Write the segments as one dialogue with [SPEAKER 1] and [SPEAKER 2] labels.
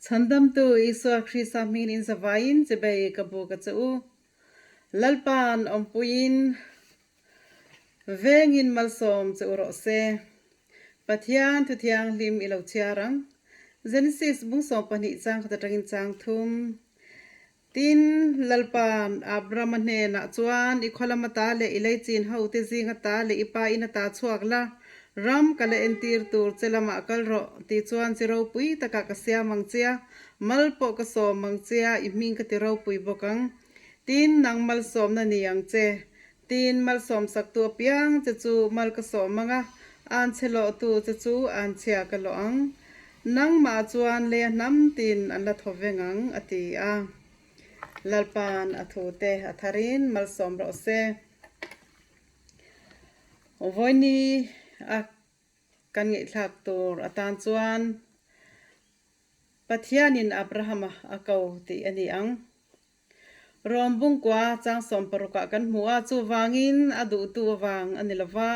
[SPEAKER 1] Chhandamtu Isua Krista hmingin in zavaiin chibei ka buk a che u. Lalpa'n awmpuiin vengin malsawm che u rawh se. Pathian thu thianghlim i lo chhiar ang. Genesis bung 12 chang khat atangin chang thum. Tin, Lalpa'n Abrama hnenah chuan, I khaw lam ata leh i leichin hote zing ata leh i pa in ata chhuak la, ram ka la entir tur che lamah kal rawh, tih chuan chi ropui takah ka siam ang che a, mal pawh ka sawm ang che a, i hming ka ti ropui bawk ang. Tin, nang malsawmna ni ang che. Tin, malsawmsaktu apiang che chu mal ka sawm ang a, anchhe lawhtu che chu anchhia ka lawh ang. Nangmah chuan leia hnam tin an la thaw veng ang, a ti a. Lalpa'n a thute a tharin malsawm rawh se. Vawiini a kan ngaihthlak tur atan chuan Pathianin Abrahama a ko tih a ni ang. Rom bungkua chang 16 ah kan hmu a, chuvangin a duhtu avang a ni lova,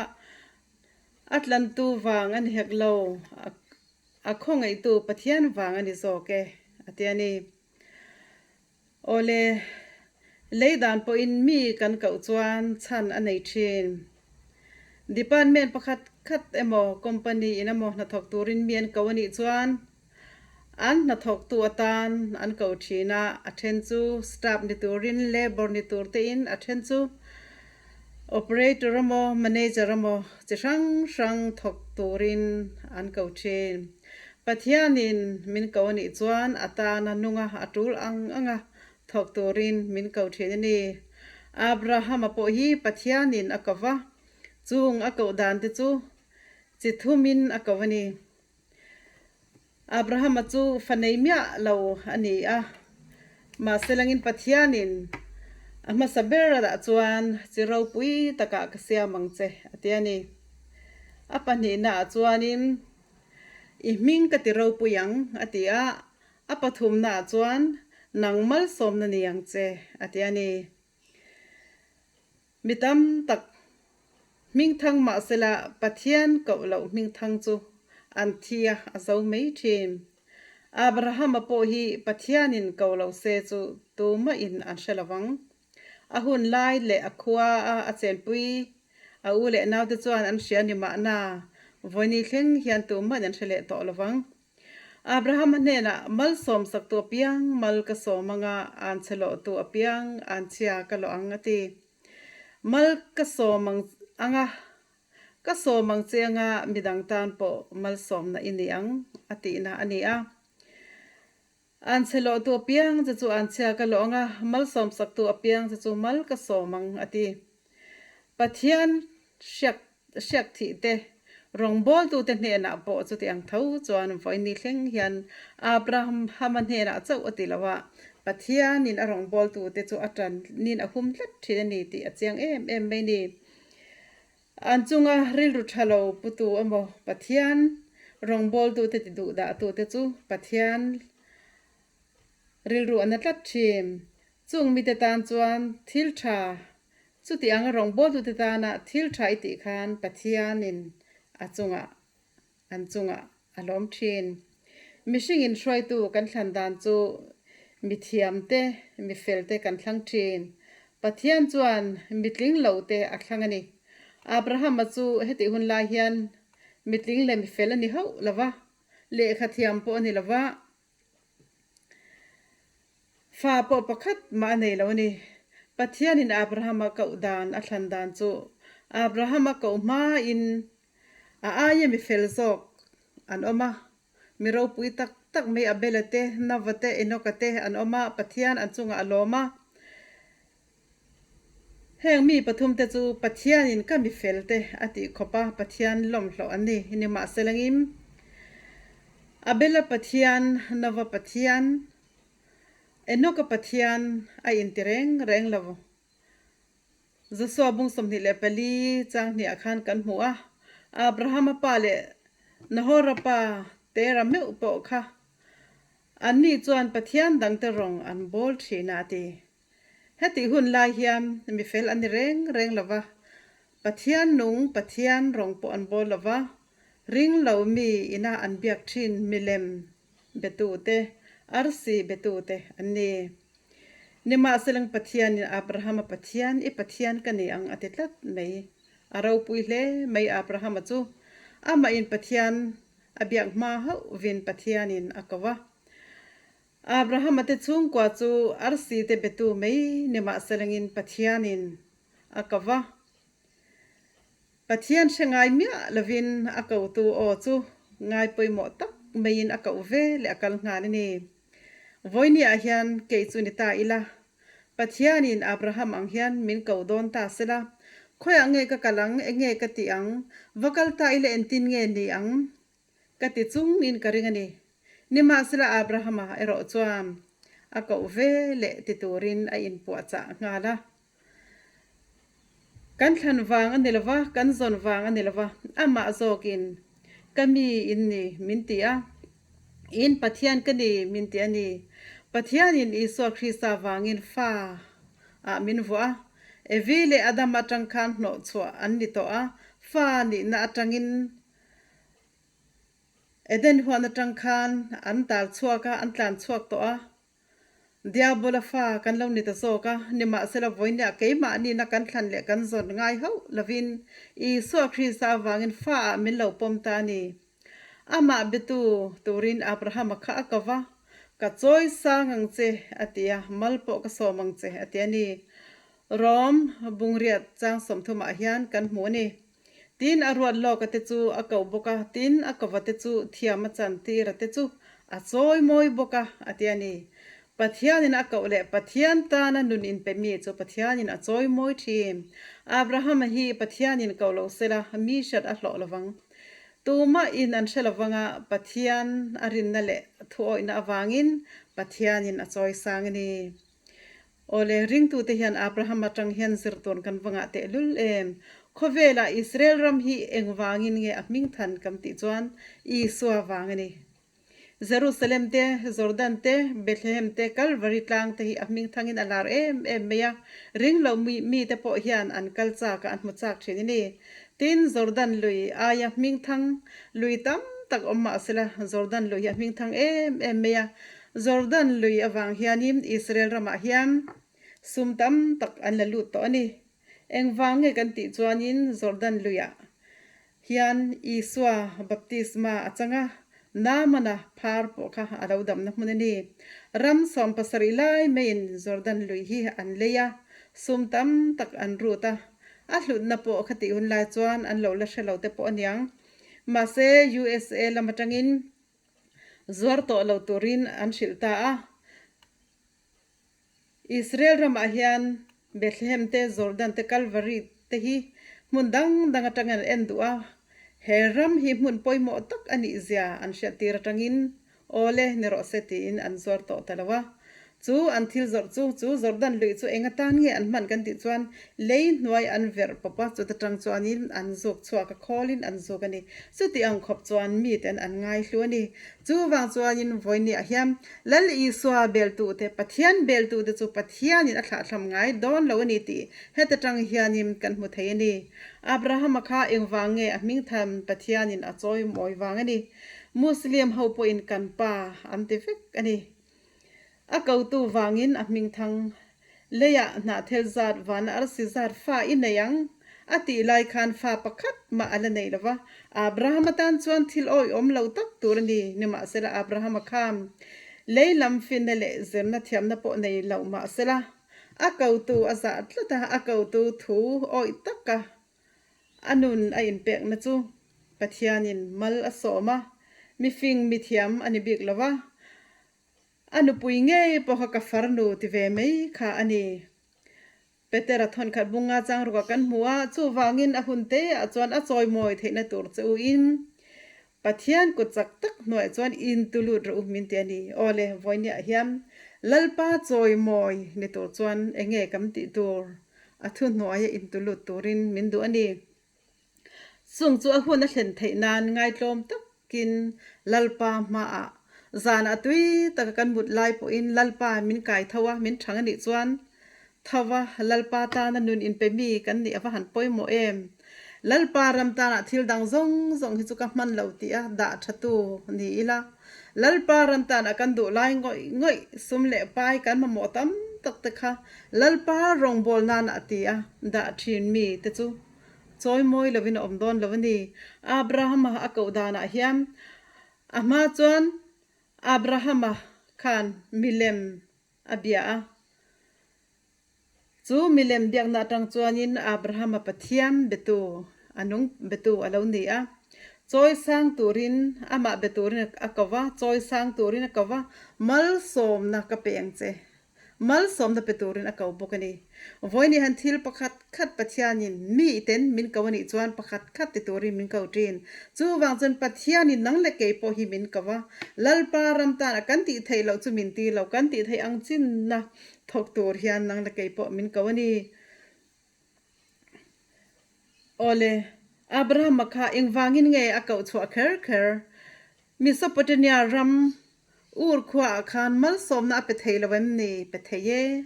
[SPEAKER 1] a tlantu vang a ni hek lo, a khawngaihtu Pathian vang a ni zawk e, a ti a ni. Awle, lei dan pawhin mi kan koh chuan chhan a nei thin. Department pakhat khat emaw company in emaw hnathawk turin mi an ko a nih chuan An hnathawktu atan an ko thin a, a then chu staff ni turin, labour ni tur tein, a then chu operator emaw manager emaw chi hrang hrang thawk turin an ko thin. Pathianin min ko a nih chuan a tana nunga a tul ang anga thawk turin min ko thin a ni. Abrahama pawh hi Pathianin a ko va, chung a koh dan te chu chi thumin a ko a ni. Abrahama chu fa nei miah lo a ni a, mahse langin Pathianin a hmasa ber a dah chuan chi ropui takah ka siam ang che a ti a ni. A pahnihnaah chuanin i hming ka ti ropui ang a ti a, a pathumnaah chuan nang malsawmna ni ang che a ti a ni. Mi tam tak hmingthang mahsela Pathian koh loh hmingthang chu an thi a, a zo mai thin. Abrahama pawh hi Pathianin ko lo se chu tumahin an hre lo vang. A hun lai leh a khua a a chenpui a u leh naute chuan an hria ni mahna vawini thleng hian tumahin an hre leh tawh lo vang. Abrahama hnenah, Malsawm saktu apiang mal ka sawm ang a, an chhe lawhtu apiang an chhia ka lawh ang, a ti. Mal ka sawm ang ang a, ka sawm ang che anga midang tan pawh malsawmna i ni ang, a tihna a ni a. An chhe lawhtu apiang che chu an chhia ka lawh ang a, malsawm saktu apiang che chu mal ka sawm ang, a ti. Pathian hriak hriak thih te, rawngbawltute hnenah pawh chuti ang tho chuan vawiin thleng hian Abrahama hnenah chauh a ti lo a, Pathianin a rawngbawltute chu a tanin a hum tlat thin a ni tih a chiang em em mai ni. An chunga rilru tha lo putu emaw Pathian rawngbawltute ti duh dahtute chu Pathian rilru a na tlat thin. Chung mite tan chuan thil tha Chuti anga rawngbawltute tana thil tha i tih khan Pathianin a chungah an chungah a lawm thin. Mihringin hruaitu kan thlan dan chu mi thiamte, mi felte kan thlang thin. Pathian chuan mi tling lote a thlang a ni. Abrahama chu hetih hun lai hian mi tling leh mi fel a ni hauh lo va, lehkha thiam pawh a ni lo va. Fa pawh pakhat mah a nei lo a ni. Pathianin Abrahama koh dan a thlan dan chu Abrahama koh hmain a aia mi fel zawk an awm a, mi ropui tak tak mai Abela te, Nova te, Enoka te an awm a, Pathian an chungah a lawm a. Heng mi pathumte chu Pathianin ka mi felte a tih khawp a, Pathian lawmhlawh an ni. Nimahselangin, Abela Pathian, Nova Pathian, Enoka Pathian a inti reng reng lo. Joshua bung 24 chang hniah khan kan hmu a, Abrahama pa leh Nahora pa Tera meuh pawh kha anni chuan Pathian dangte rawng an bawl thin a, a ti. Hetih hun lai hian mi fel an ni reng reng lo va, Pathian nung Pathian rawng pawh an bawl lo va, ring lo mi ina an biak thin milem betute, Arsi betute an ni. Nimahselang Pathianin Abrahama Pathian i Pathian ka ni ang a ti tlat mai. A ropui hle mai Abrahama chu. Amah in Pathian a biak hma hauh vin Pathianin a ko a. Abrahama te chhungkua chu arsi te betu mai nimahselangin Pathianin a ko va. Pathian hre ngai miah lovin a kotu aw chu ngai pawimawh tak maiin a koh ve leh a kal nghal a ni. Vawinia hian kei chu ni ta ila, Pathianin Abraham ang hian min ko dawn ta sela, khawiah nge ka kal ang, enge ka tih ang, va kal ta ila entin nge ni ang? Ka ti chungin ka ring a ni. Nimahsela Abrahama erawh chuan a koh ve leh ti turin a inpuahchah nghal a. Kan thlan vang a ni lo va, kan zawn vang a ni lo va, amah zawkin ka mi in ni min ti a, in Pathian ka ni min ti a ni. Pathianin Isua Krista vangin fa ah min vuah a, Evi leh Adam atang khan hnawhchhuah an ni tawh a, fa nihna atangin Eden huan atang khan an tal chhuak a, an tlan chhuak tawh a, Diabola fa kan lo ni ta zawk a, nimahsela vawinia keimahniina kan thlan leh kan zawn ngai hauh lovin Isua Krista avangin fa ah min lo pawm ta a ni. Amah bitu turin Abrahama kha a ko va, Ka chawi sang ang che, a ti a, mal pawh ka sawm ang che, a ti a ni. Rom bungriat chang sawmthumah hian kan hmu a ni. Tin, a ruat lawka te chu a ko bawk a, tin, a kova te chu thiam a chan tir a te chu a chawi mawi bawk a, a ti a ni. Pathianin a koh leh Pathian tana nun inpe mi chu Pathianin a chawi mawi thin. Abrahama hi Pathianin ko lo sela, mi hriat a hlawh lovang. Tumah in an hre lovang a, Pathian a rinna leh thuawihna avangin Pathianin a chawi sang a ni. Awle, ringtute hian Abraham atang hian zir tawn kan va ngah tehlul em? Khawvelah Israel ram hi engvangin nge a hming than kan tih chuan Isua vang a ni. Jerusalem te, Jordan te, Bethlehem te, Kalvari tlang te hi a hming thangin a lar em em mai a, ringlo mite pawh hian an kal chak a, an hmu chak thin a ni. Tin, Jordan lui aia hming thang lui tam tak awm mah sela, Jordan lui hi a hming thang em em mai a, Jordan lui avang hianin Israel ramah hian sum tam tak an la lut tawh a ni. Engvang nge kan tih chuanin Jordan luiah hian Isua baptisma a chang a, Naamana phar pawh kha a lo damna hmun a ni. Ram 70 lai maiin Jordan lui hi an lei a, sum tam tak an rut a, a hlutna pawh khatih hun lai chuan an lo la hre lo te pawh a niang. Mahse USA lam atangin Zuar tawh lo turin an hrilh ta a. Israel ramah hian Bethlehem te, Jordan te, Kalvari te hi hmun dang dang atangin an en duh a. He ram hi hmun pawimawh tak a nih zia an hriattir atangin Awle ni rawh se tiin an zuar tawh ta lo a. Chu an thil zawrh chu, chu Jordan lui chu eng atan nge an hman kan tih chuan lei hnuai an verh pawp a, chuta tang chuanin an zuk chhuak a, khawlin an zuk a ni. Chuti ang khawp chuan miten an ngaihlu a ni. Chuvang chuanin vawinia hian Lal Isua beltute, Pathian beltute chu Pathianin a thlahthlam ngai dawn lo a ni tih heta tang hianin kan hmu thei a ni. Abrahama kha engvang nge a hmingthan Pathianin a chawimawi vang a ni. Muslim ho pawhin kan pa an ti vek a ni. A kotu vangin a hmingthang leiah hnahthel zat vana arsi zat fa i nei ang a tih lai khan fa pakhat mah a la nei lo va. Abraham atan chuan thil awihawm lo tak tur a ni. Nimahsela Abrahama khan lei lam finna leh zirna thiamna pawh nei lo mahsela a kotu a zah tlat a, a kotu thu awih taka A nun a inpekna chu Pathianin mal a sawm a, mifing mithiam a ni bik lo va, a nupui ngei pawha ka farnu ti ve mai kha a ni. Petera thawnkhat bunga chang ruka kan hmu a, chuvangin a hun te ah chuan a chawimawi theihna tur che u in Pathian kut chak tak hnuaiah chuan in tu lut rawh u min ti a ni. Aw le, vawinia hian Lalpa chawimawi ni tur chuan enge kam tih tur a thu hnuaia in tu lut turin min duh a ni. Chung chu a hun a thlen theih nan ngaitlawm takin Lalpa hmaah zanah tui taka kan mut lai pawhin Lalpa min kai tho a, min thang a nih chuan Tho va, Lalpa tana nun inpe mi kan nih a va han pawimawh em? Lalpa ram tanah thil dang zawng zawng hi chu ka hman lo tih a dah tha tu ni ila. Lalpa ram tan a kan duh lai ngawih ngawih sum leh pai kan mamawh tam tak te kha Lalpa rawngbâwl nana a ti a, dah ṭhin mi te chu chawi mawi lovin a awm dawn lo a ni. Abrahama a koh danah hian a hma chuan Abrahama khan milem a bia a. Chu milem biakna atang chuanin Abrahama Pathian betu a nung betu a lo ni a. Chawi sang turin amah be turin a ko va, chawi sang turin a ko va, malsawmna ka pe ang che. Malsawmna pe turin a ko bawk a ni. Vawiin han thil pakhat khat Pathianin mi ten min ko a nih chuan pakhat khat ti turin min ko ṭin. Chuvang chuan Pathianin nang leh kei pawh hi min ko a, Lalpa ram tana kan tih theih loh chu min ti lo, kan tih theih ang chinna thawk tur hian nang leh kei pawh min ko a ni. Awle, Abrahama kha engvangin nge a koh chhuah kher kher? Mesopotamia ram Ur khuaah khan malsawmna a pe thei lo em ni? Pe thei e.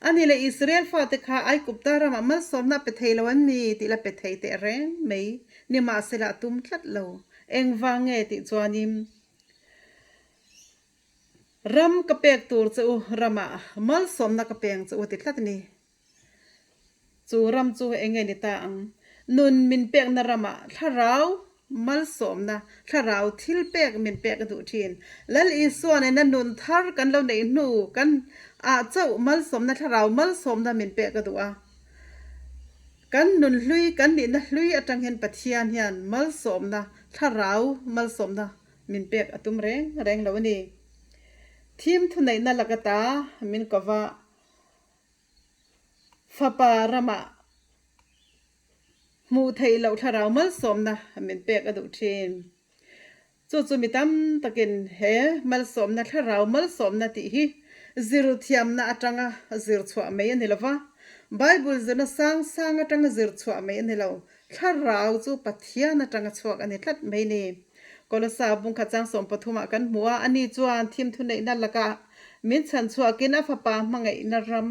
[SPEAKER 1] Ani leh Israel fate kha Aigupta ramah malsawmna a pe thei lo em ni tih la pe thei teh reng mai nimahsela a tum tlat lo. Engvang nge tih chuanin ram ka pek tur che u ramah malsawmna ka peng che u ti tlat a ni. Chu ram chu eng nge ni ta ang? Nun min pekna ramah thlarau malsawmna, thlarau thil pek min pek a duh thin. Lal Isua nena nun thar kan lo neih hnu kan ah chauh malsawmna, thlarau malsawmna min pek a duh a. Kan nun hlui, kan nihna hlui atang hian Pathian hian malsawmna, thlarau malsawmna min pek a tum reng reng lo a ni. Thim thuneihna laka ta min kova. Fapa ramah hmuh theih loh thlarau malsawmna min pek a duh thin. Chu chu mi tam takin he malsawmna thlarau malsawmna tih hi zir thiamna atanga zir chhuah mai a ni lo va, Bible zirna sang sang atanga zir chhuah mai a ni lo, thlarau chu Pathian atanga chhuak a ni tlat mai ni. Kolosa bungkhat chang 13 ah kan hmu a, ani chuan thim thuneihna lakah min chhan chhuakin a fapa hmangaihna ram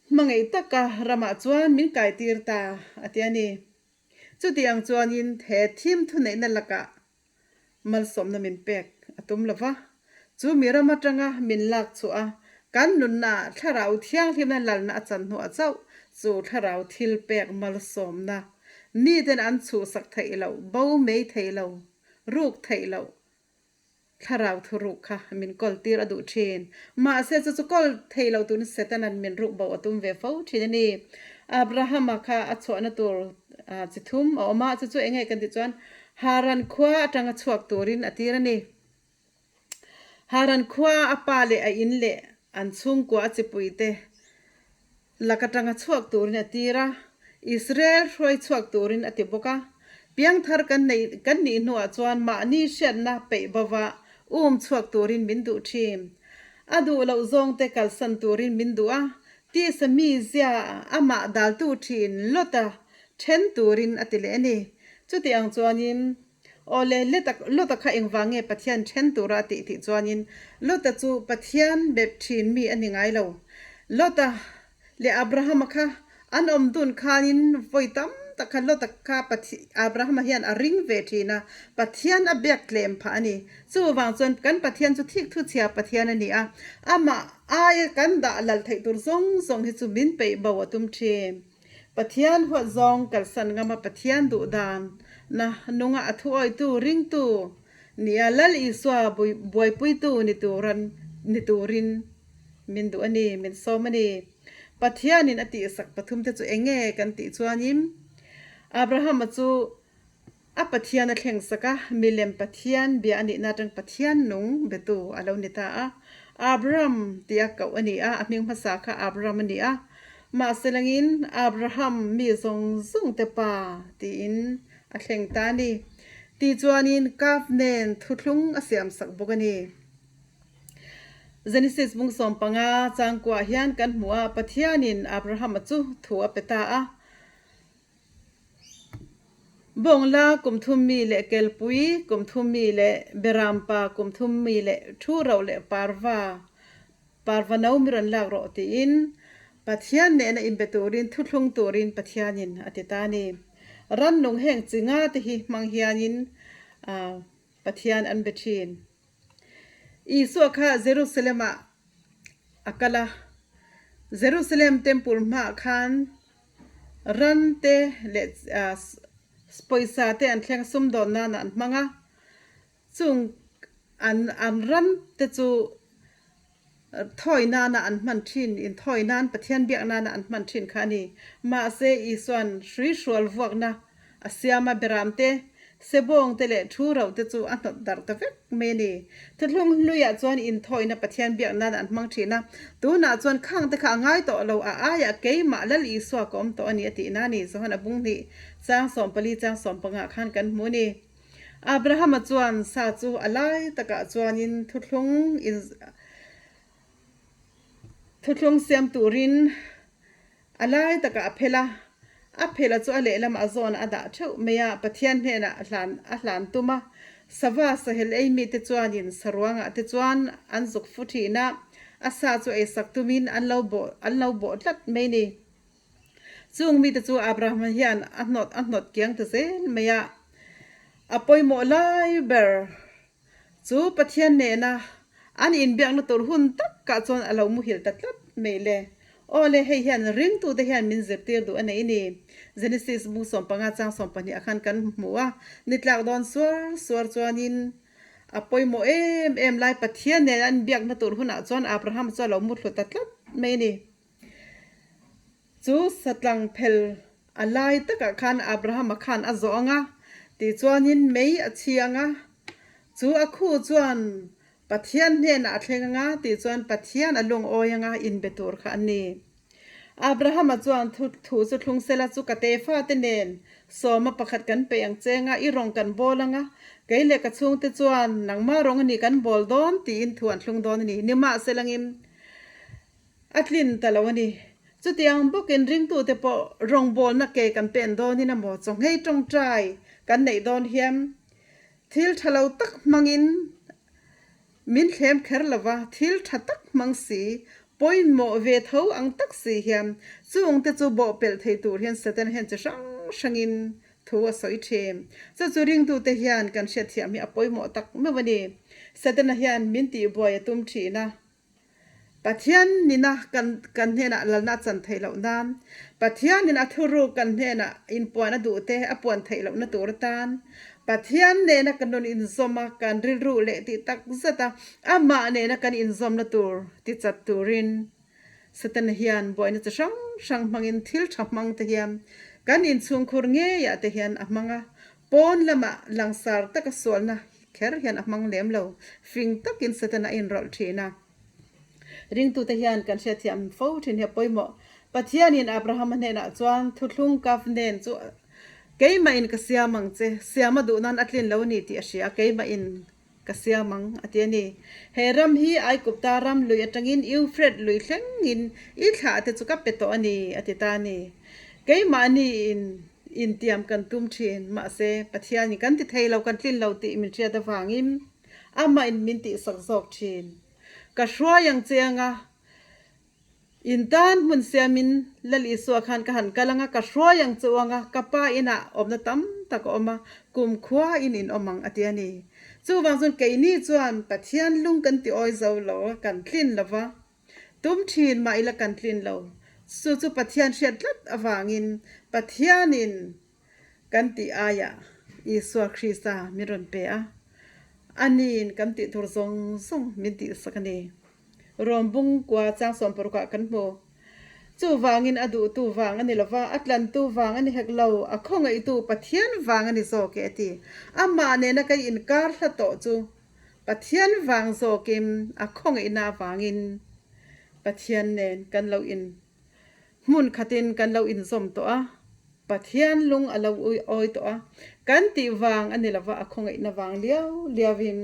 [SPEAKER 1] hmangaih taka ramah chuan min kaitir ta a ti a ni. Chuti ang chuanin he thim thuneihna lakah malsawmna min pek a tum lo va, chu mi ram atanga min lak chhuah a, kan nunnaah thlarau thianghlimna lalna a chan hnuah chauh chu thlarau thil pek malsawmna miten an chhuhsak theih loh, bo mai theih lo, ruk theih loh Thlarau thuruk kha min kawl tir a duh thin. Mahse chu chu kawl thei lo turin Setana'n min ruk bo a tum ve fo thin a ni. Abrahama kha a chhuahna tur chi thum a awm a, chu chu eng nge kan tih chuan Haran khua atanga chhuak turin a tir a ni. Haran khua a pa leh a in leh an chhungkua a chipui te Lak atanga chhuak turin a tir a, Israel hruai chhuak turin a ti bawk a. Piangthar kan neih kan nih hnuah chuan mahni hriatna peih bova um chhuak turin min duh thin. A duh loh zawngte kalsan turin min duh a, tisa mizia amah daltu thin Lota then turin a ti leh a ni. Chuti ang chuanin Awle, Leta, Lota kha engvang nge Pathian then tura a tih tih chuanin Lota chu Pathian bep thin mi a ni ngai lo. Lota leh Abrahama kha an awm dun khanin vawi tam tak kha Lota kha Abrahama hian a ring ve thin a, Pathian a biak tlem phah a ni. Chuvang chuan kan Pathian chu thik thu chhia Pathian a ni a, amah aia kan dah lal theih tur zawng zawng hi chu min peih bo a tum thin. Pathian huat zawng kalsan ngama Pathian duh dan na nunga a thuawitu ringtu nia Lal Isua buaipuitu ni turan ni turin min duh a ni, min sawm a ni. Pathianin a tihsak pathumte chu eng nge kan tih chuanin Abrahama chu A Pathian a thleng sak a, milem Pathian bia a nihna atang Pathian nung betu a lo ni ta a. Abram tia koh a ni a, a hming hmasa kha Abram a ni a. Mahse langin Abraham mi zawng zawng te pa tiin a thleng ta a ni. Tichuanin Kaf nen thuthlung a siam sak bawk a ni. Genesis bung 15 changkuah hian kan hmu a, Pathianin Abrahama chu thu a pe ta a. Bawngla kum thum mi leh Kelpui kum thum mi leh Berampa kum thum mi leh Thu roh leh Parva, Parva no mi rawn lak rawh tiin Pathian nena inbe turin thuthlung turin Pathianin a ti ta a ni. Rannung heng chi nga te hi hmang hianin. Pathian an be thin. Isua kha Jerusalem-ah a kal a, Jerusalem Temple hmaah khan ran te leh pawisa te an thleng a, sumdawn nana an hmang a, chung an an ran te chu thawi nana an hman thin, inthawi nan Pathian biak nana an hman thin kha a ni. Mahse Isua'n hrui hrual vuakna a siam a, beram te, sebawng te leh thu ro te chu a hnawt darh ta vek mai a ni. Thuthlung hluiah chuan inthawina Pathian biak nan an hmang thin a, tunah chuan khang te kha a ngai tawh lo, a aiah keimah Lal Isua ka awm tawh a ni a tihna a ni. Johana bung hnih chang 14 chang 15 khan kan hmu a ni. Abrahama chuan sa chu a lai takah chuanin thuthlung in thuthlung siam turin A lai takah a phel a, a phel a chu a lehlamah a zawn a dah theuh mai a, Pathian hnenah a hlan a hlan tum a, sava sahel ei mite chuanin saruangah te chuan an zuk fu thin a, a sa chu eisak tumin an lo bawh an lo bawh tlat mai ni. Chung mite chu Abraham hian a hnawt a hnawt kiang ta zel mai a, a pawimawh lai ber Chu Pathian nena an inbiakna tur hun takah chuan a lo muhil ta tlat mai le. Aw le, hei hian ringtute hian min zirtir duh a nei ni. Genesis bung 15 chang 12 ah khan kan hmu a, ni tlak dawn suar suar chuanin a pawimawh em em lai Pathian nena an inbiakna tur hunah chuan Abraham chu a lo muthlu ta tlat mai ni. Chu satlang phel a lai takah khan Abrahama khan a zawh ang a, tichuanin mei a chhi ang a, chu a khu chuan Pathian hnenah a thleng ang a, tichuan Pathian a lungawi ang a, inbe tur kha a ni. Abrahama chuan thu thu chu thlung sela chu ka tefate nen sawma pakhat kan peih ang che ang a, i rawng kan bawl ang a, kei leh ka chhungte chuan nangmah rawng a ni kan bawl dawn tiin thu an thlung dawn a ni. Nimahselangin A tlin ta lo a ni. Chutiang bawkin ringtute pawh rawngbawlna ke kan pen dawnin emaw chawnghei tawngtai kan neih dawn hian thil tha lo tak hmangin min thlem kher lo va, thil tha tak hmang si, pawimawh ve tho ang tak si hian chungte chu bawhpelh thei tur hian Satan hian chi hrang hrangin thu a sawi thin. Chu chu ringtute hian kan hriatthiam hi a pawimawh tak meuh a ni. Satana hian min tihbuai a tum thin a. Pathian nina kan kan hnenah lalna a chan theih loh nan, Pathianin a thuruk kan hnenah inpuan a duh te a puan theih lohna tur atan, Pathian nena kan rawn inzawm a, kan rilru leh tih tak zet a, amah nena kan inzawmna tur ti chat turin Setana hian buaina chi hrang hrang hmangin thil tha hmang te hian kan inchhungkhur ngeiah te hian a hmang a, pawn lamah langsar taka sualna Kher hian a hmang lem lo. Fing takin Satan a inrawlh thin a. Ringtute hian kan hriatthiam fo thin hi a pawimawh. Pathianin Abrahama hnenah chuan thuthlung covenant chu keimahin ka siam ang che, siam a duh nan a tlin lo ni tih a hria, keimahin ka siam ang a ti a ni. He ram hi Aigupta ram lui atangin Eufret lui thlengin i thlah te chu ka pe tawh a ni a ti ta a ni. Keimahniin intiam kan tum thin, mahse Pathianin kan ti thei lo, kan tlin lo tih min hriat avangin amahin min tihsak zawk thin. Ka hruai ang che anga in tan hmun siamin Lal Isua khan ka han kal anga, ka hruai ang che u anga, ka Pa inah awmna tam tak a awm a, kumkhua in in awm ang a ti a ni. Chuvang chuan keini chuan Pathian lung kan ti awi zo lo a, kan tlin lo va. Tum thin mah ila kan tlin lo. Chu chu Pathian hriat tlat avangin Pathianin kan tih aiah Isua Krista min rawn pe a, aniin kan tih tur zawng zawng min tihsak a ni. Rom bung kua chang 60 ah kan hmu. Chuvangin a duhtu vang a ni lo va, a tlantu vang a ni hek lo, a khawngaihtu Pathian vang a ni zawk e a ti. Amah nena kan inkar hla tawh chu Pathian vang zawkin a khawngaihna avangin Pathian nen kan lo in hmun khatin kan lo inzawm tawh a, Pathian lung a lo awi tawh a, kan tih vang a ni lova a khawngaihna vang liau liauin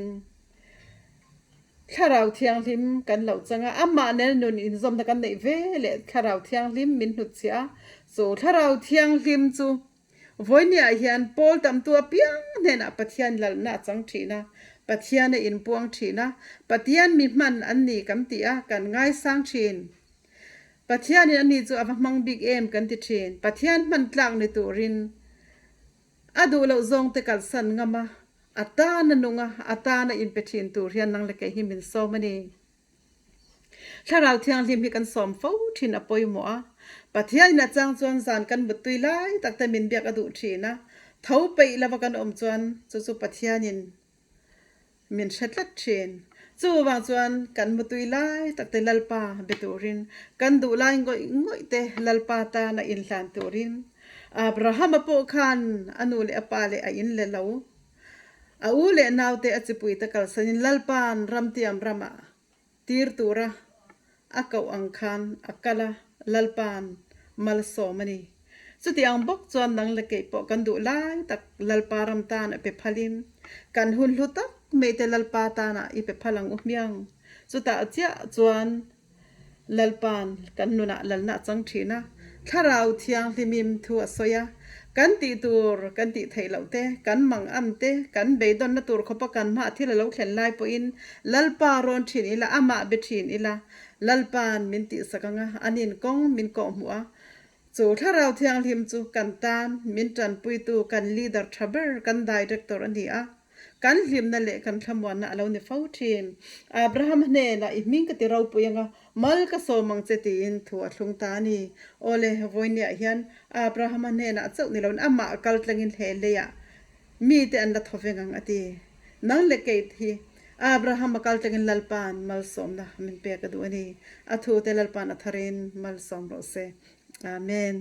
[SPEAKER 1] Thlarau Thianghlim kan lo chang a, amah nen nun inzawmna kan neih ve leh Thlarau Thianghlim min hnutchhiah a, chu Thlarau Thianghlim chu Vawinia hian Paul tamtu apiang hnenah Pathian lalna a chang thin a, Pathian a inpuang thin a, Patian mi hman an ni kan ti a, kan ngaisang thin. Pathianin ani chu a va hmang bik em kan ti thin. Pathian hman tlak ni turin a duh loh zawngte kalsan ngam a. A tana nung a, a tana inpe thin tur hian nang leh kei hi min sawm a ni. Thlarau Thianghlim hi kan sawm fo thin a pawimawh a, Pathianin a chang chuan zan kan muttui lai tak te min biak a duh thin a, tho peih lova kan awm chuan chu chu Pathianin min hre tlat thin. Chuvang chuan kan mutui lai tak te Lalpa be turin, kan duh lai ngawih ngawih te Lalpa tana inhlan turin Abrahama pawh khan a nu leh a pa leh a in le lo. A u leh naute a chipuite kalsanin Lalpa'n ramtiam ramah tir tura a koh ang khan a kal a, Lalpa'n malsawm a ni. Chuti ang bawk chuan nang leh kei pawh kan duh lai tak Lalpa ram tan a pe phalin kan hun hlu tak mai te Lalpa tanah i pe phal ang u hmiang. Chutah chiah chuan Lalpa'n kan nunah lalna a chang thin a, Thlarau Thianghlimim thu a sawi a, kan tih tur kan tih theih loh te, kan mang am te, kan beidawnna tur khawpa kan hmaah thil a lo thlen lai pawhin Lalpa rawn thin ila, amah be thin ila, Lalpa'n min tihsak ang a, anin kawng min kawhhmuh a, chu Thlarau Thianghlim chu kan tan min tanpuitu kan leader tha ber, kan director a ni a. Kan hlimna leh kan thlamuanna a lo ni fo thin. Abraham hnenah i hming ka ti ropui anga mal ka sawm ang che tiin thu a thlung ta a ni. Awle, vawinia hian Abrahama hnenah chauh ni loin amah kal tlangin he leiah mite an la thaw veng ang a ti. Nang leh Kate hi Abrahama kal tlangin Lalpa'n malsawmna min pek a duh a ni. A thute Lalpa'n a tharin malsawm rawh se. Amen.